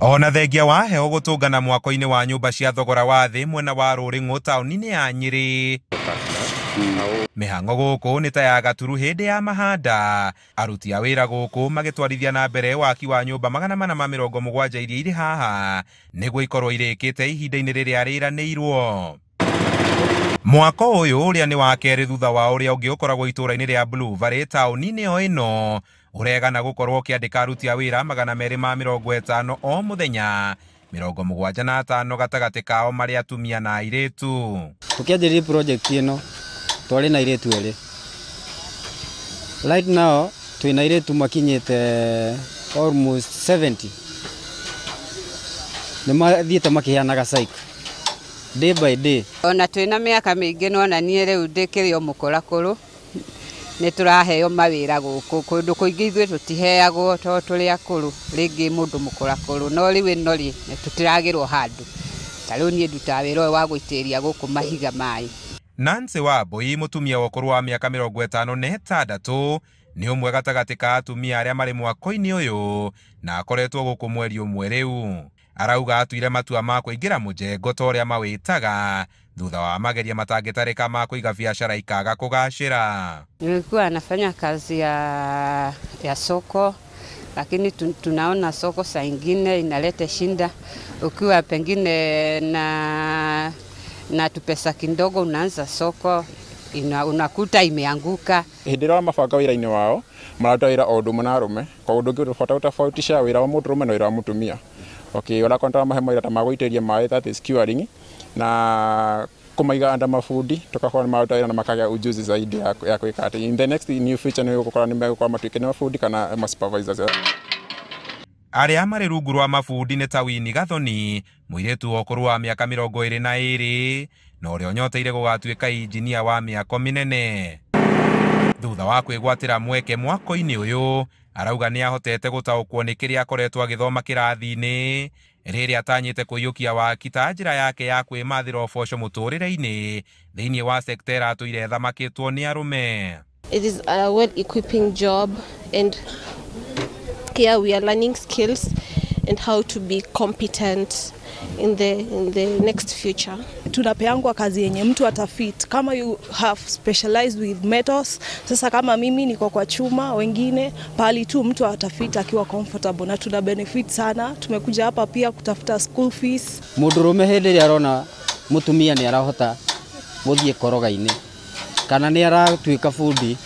Ona thengia wa heho gũtũngana mwako-inĩ wa nyũmba cia thogora wa thĩ mwena wa Rũrĩng'ũ taũni-inĩ ya Nyĩrĩ. Mĩhang'o gũkũ nĩ ta ya gaturu hĩndĩ ya mahanda. Aruti a wĩra gũkũ magĩtwarithia na mbere waki wa nyũmba 470 iria irĩ haha nĩguo ikorwo irĩkĩte ihinda-inĩ rĩrĩa rĩranĩirwo. Mwako ũyũ ũrĩa nĩ wa kerĩ thutha wa ũrĩa ũngĩ ũkoragwo itũũra-inĩ rĩa Blue Valley taũni-inĩ o ĩno ũregana gũkorwo ũkĩandĩka aruti a wĩra 250 o mũthenya, 75 gatagatĩ kao marĩ atumia na airĩtu. Tũkĩanjĩrĩria project ĩno twarĩ na airĩtu erĩ. Right now twĩna airĩtu makinyĩte almost 70. Nĩ mathiĩte makĩheanaga psych day by day. Ona twĩna mĩaka mĩingĩ no na niĩ rĩu ndĩkĩrĩ o mũkũrakũrũ. Nĩ tũraheo mawĩra gũkũ kũndũ kũingĩ ithuĩ tũtiheagwo tondũ tũrĩ akũrũ, rĩngĩ mũndũ mũkũrakũrũ, no rĩu ĩno rĩ tũtiragĩrwo handũ. Ta rĩu niĩ ndutaga wĩra ũyũ wa gũitĩrĩria gũkũ mahiga maĩ. Nancy Wambui mũtumia wa ũkũrũ wa mĩaka 56 nĩ ũmwe gatagatĩ ka atumia arĩa marĩ mwako-inĩ ũyũ na akoretwo gũkũ mweri ũmwe rĩu. Arauga atuire matua ma kũingĩra mũjengo ta ũrĩa mawĩtaga thutha wa mageria matangĩtarĩka ma kũiga biacara ikaga kũgacĩra. Nilikuwa nafanya kazi ya soko, lakini tunaona soko saa ingine inaleta shinda. Ukiwa pengine na tupesa kidogo unaanza soko unakuta imeanguka. Hĩndĩ ĩrĩa mabanga wĩra-inĩ wao mararuta wĩra o ũndũ ũmwe na arũme, koguo ndũngĩhota gũtofautisha wĩra wa mũndũrũme na wĩra wa mũtumia. Okay, ona kontra mahe mawĩra ta ma gũitĩrĩria maĩ, that is curing, na kũmaiga under mabundi tugakorwo nĩ maruta wĩra na makagĩa ujuzi zaidi ya gwĩka atĩ in the next new future nĩ gũkorwo nĩ megũkorwo matuĩke nĩ mabundi kana ma supervisors. Arĩa marĩ rungu rwa mabundi nĩ ta Winnie Gathoni, mũirĩtu wa ũkũrũ wa mĩaka 22 na ũrĩa ũnyoteire gũgatuĩka injinia wa mĩako mĩnene. Thutha wa kwĩgwatĩra mweke mwako-inĩ ũyũ, arauga nĩ ahotete gũtaũkwo nĩ kĩrĩa akoretwo agĩthoma kĩrathi-inĩ rĩrĩa atanyĩte kũiyũkia waki ta njĩra yake ya kwĩmathĩra ũboco mũtũrĩre-inĩ thĩinĩ wa sekta ĩratũire ĩthamakĩtwo nĩ arũme. It is a well equipping job, and here we are learning skills and how to be competent in the next future. Tunapeangwa kazi yenye mtu atafit. Kama you have specialized with metals, sasa kama mimi niko kwa chuma, wengine pali tu mtu atafit akiwa comfortable, na tuna benefit sana. Tumekuja hapa pia kutafuta school fees. Mũndũrũme hĩndĩ ĩrĩa arona mũtumia nĩ arahota gũthiĩ koroga-inĩ kana nĩ aratuĩka bundi,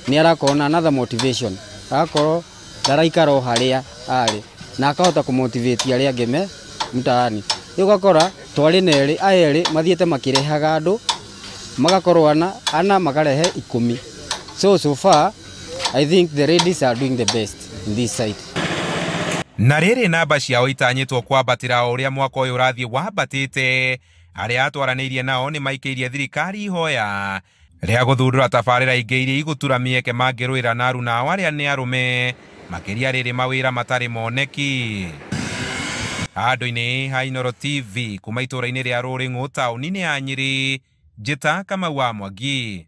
nĩ arakorwo na another motivation, agakorwo ndaraikara o harĩa arĩ na akahota kũmotivate arĩa angĩ me mtaani. Rĩu ũgakora twarĩ na erĩ, aya erĩ mathiĩte makĩrehaga andũ magakorwo ana makarehe 10. So far I think the ladies are doing the best in this site. Na rĩrĩ namba ciao itanyĩtwo kwambatĩra o ũrĩa mwaka ũyũ ũrathiĩ wambatĩte, arĩa atwaranĩirie nao nĩ maikĩirie thirikari ihoya rĩa gũthundũra tabarĩra ingĩ iria igũtura mĩeke mangĩrũĩra na aruna ao arĩa nĩ arũme, makĩria rĩrĩ mawĩra matarĩ moneki. Handũ-inĩ ha Inooro TV kuma itũũra-inĩ rĩa Rũrĩng'ũ taũni-inĩ ya Nyĩrĩ, Njĩta Kamau wa Mwangi.